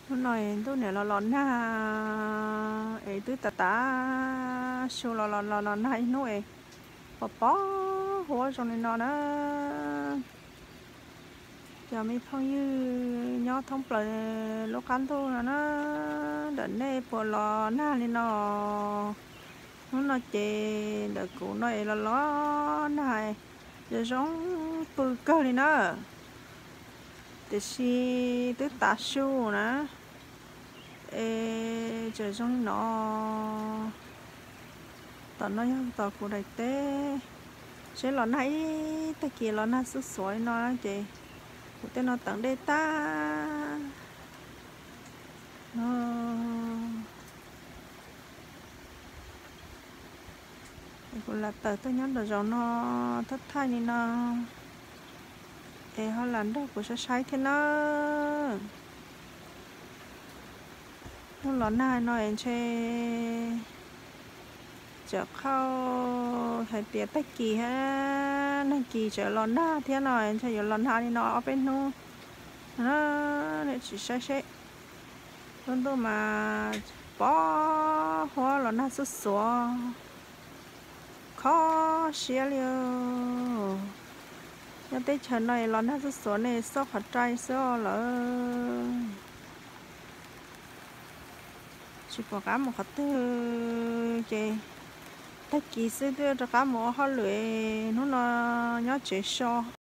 Hnub no es ntuj niam los los nag es twb tas tas su los los los los nag ib hnub es pos pos huab zoo li no na. Cov me phooj ywg nyob thoob plaws lub qab ntuj no na, ntawm nej puas los nag li no? Hnub no ces ntawm kuv no es los los nag, zoo zoo pw kawg li na. Tiam sis twb tav su na, es tseem zoo li no. Tom no yog tom kuv daim teb, seb los nag ib tag kis los nag xuav xuav li no ces kuv tej no teev dej tag no. Kuv lam tawm tuaj nyob nram zaum no thaj thaij li no, es ho lam nrog kuv saib saib thiab na. Hnub los nag no es ntshe tseem qhauj hais tias tag kis hab nag kis tseem los nag thiab no, ntshe yuav los nag li no ob peb hnub. Tsis saib seb, lub ntuj mas pos huab los nag xuav xuav, kho siab li. Nyob teb chaws no los nag xuav xuav ne, xauj qhov rai xwb lawm. Tsis pom qab mus qhov twg ces tag kis xwb twb rov qab mus ua hauj lwm, hnub no nyob tsev so.